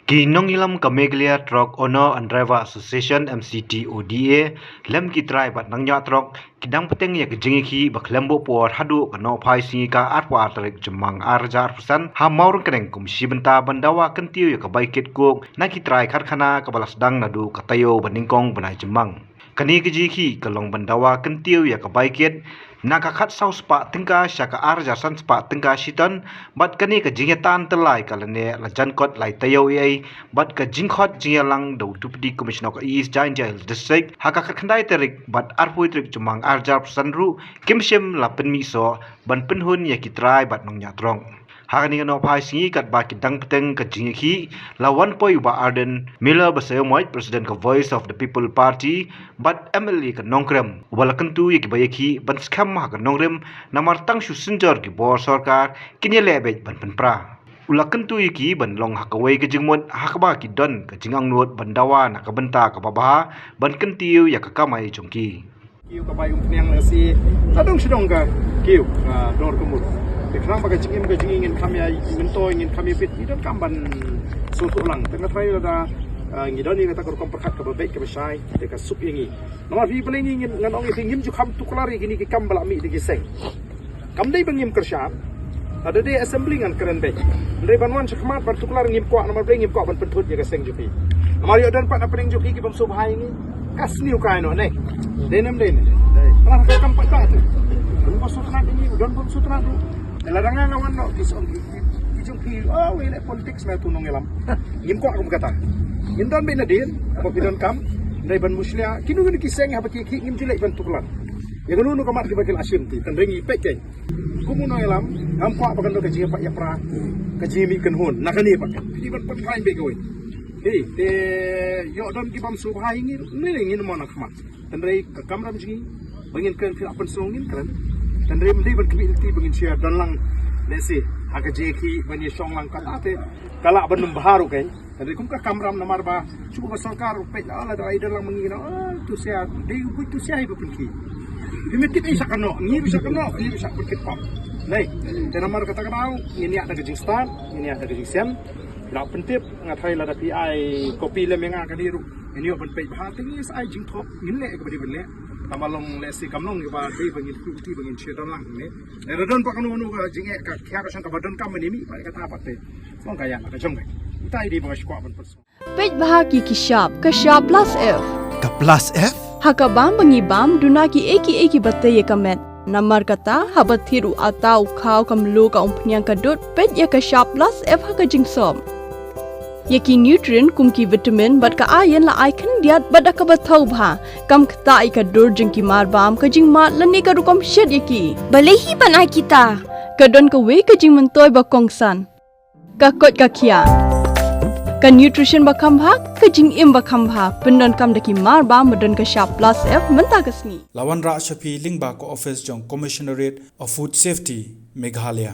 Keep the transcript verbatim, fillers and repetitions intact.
Ki nongïalam ka Meghalaya Truck Owner and Driver Association, M C T O D A, lem ki trai bad nongñiah trok, ki dang bteng ïa ka jingïakhih ba khlem buh por haduh ka nohphai sngi ka arphew ar tarik Jymmang ar hajar arphew san, ha Mawryngkneng kum shi bynta ban dawa kyntiew ïa ka bai kit coke na ki trai karkhana kaba la sdang naduh ka taïew ba nyngkong bnai Jymmang. Kane ka jingïakhih ka long ban dawa kyntiew ïa ka bai kit na ka khatsaw spah tyngka sha ka ar hajar san spah tyngka shi ton, bad kane ka jingïatan tyllai ka la neh la jan kot lai taïew ei ei, bad ka jingkhot jingïalang da u Deputy Commissioner ka East Jaintia Hills District ha ka khatkhyndai tarik bad arphew tarik Jymmang ar hajar arphew san ruh kim shym la pynmih soh ban pynhun ïa ki trai bad nongñiah trok. Ha kane ka nohphai sngi katba ki dang bteng ka jingïakhih, la wan poi u Bah Ardent Miller Basaiawmoit, President ka Voice of the People Party, bad M L A ka Nongkrem, uba la kyntu ïa kiba ïakhih ban skhem ha ka nongrim, namar tang shu synjor ki bor sorkar kin ïaleh beit ban pynpra. U la kyntu ïa ki ban long ha kawei ka jingmut ha kaba ki don ka jingangnud ban dawa na ka bynta kaba bha ban kyntiew ïa ka kamai jong ki. Kiew ka bai umphniang lehse la dong sha dong ka kiew, ah, dor ka mut. Te khnang ba ka jingim ka jingim ngin kham ïa myntoi, ngin kham ïa bit, ngi donkam ban sngewthuh lang. Te nga tharai lada, ah, ngi don ïa kata ka rukom pyrkhat kaba beit kaba shai, te ka suk ïa ngi. Namar phi balei ngi ngin, ngan ong ïa phi, ngim ju kham tuklar ïa kine ki kam ba la mih da ki seng. Kam dei ba ngim kyrshan. Lada dei assembly ngan kren beit. Hynrei ban wan sha khmat ban tuklar ngim kwah, namar balei ngim kwah ban pynthut ïa ka seng jong phi. Namar ïoh don pat na pdeng jong phi ki bym sngewbha ïa ngi. Ka sniew kai noh ne. Dei ne em dei ne. Namar ka kam pat ba tu. Don bym sngewtynnat ïa ngi, don bym sngewtynnat ruh. Lada nga nga wan noh ki song ki, ki, ki jong phi. Oh, wei leh politics na tu nongïalam. Ngim kwah kum kata. Ngim don beit nadien ba phi donkam. Hynrei ban mushlia kino kino ki seng haba ki, ki ngim ju leit ban tuklar. Ïa kano kano ka mat kiba ki la shim ti, tang ring ïa peit kein. Kum u nongïalam, ngam kwah ba kan don ka jingïapait ïapra, ka jingmih kynhun na kane pat. Phi ban pynkhlaiñ beit kawei. Hei, te ïoh don ki bym sngewbha ïa ngi, ne ne ngin mon na khmat. Tang ring ka kamram jong ngi, ba ngin kren phi la pynsngew ngin kren. Tang ring ym dei ban khmih lynti ba ngin share don lang. Lehse ha ka jingïakhih ban ïashong lang kata te ka lah ban ym bha ruh kein. Hynrei kum ka kamram namar ba shu ba sorkar u peit la, la da ai da lang ma ngi na, ah, tu sia, dei u buit tu sia hi ba pynkhih. Phi mynta tip ei sha kano, ngi ruh sha kano, ngi ruh sha pynkhih pam. Nei, te namar kata ka daw ngin ïa da ka jingstad, ngin ïa da ka jingsian. La pyntip, nga tharai lada phi ai copy lem ïa nga kane ruh, ngin ïoh ban peit bha, te ngi sa ai jingthok, ngin leh kaba dei ban leh. Tang ba long lehse kam long kaba dei ba ngin kyrti ba ngin share don lang ne. Lada don pat kano kano ka jingeh ka khia ka shong kaba donkam ban ïa mih pat ïa kata pat te. Long ka ïa ka jong ka. Utai dei ba nga shu kwah ban pynsngew. Peit bha ki ki shap, ka shap plus F. Ka plus F? Ha ka bam ba ngi bam, duna kiei kiei kiba tei ïa ka met. Namar kata, haba thied u atta u khaw ka mluh ka umphniang ka dud, peit ïa ka shap plus F ha ka jingsop. Ïa ki nutrient kum ki vitamin bad ka iron la ai khyndiat bad da kaba thaw bha. Kam ktah ïa ka dur jong ki mar bam, ka jingmad lane ka rukom shet ïa ki. Balei hi ban ai kita? Ka don kawei ka jingmyntoi ba kongsan. Ka koit ka khiah. Ka nutrition ba kham bha, ka jingim ba kham bha. Pyndonkam da ki mar bam ba don ka shap plus F mynta ka sngi. La wanrah sha phi lyngba ka office jong Commissionerate of Food Safety, Meghalaya.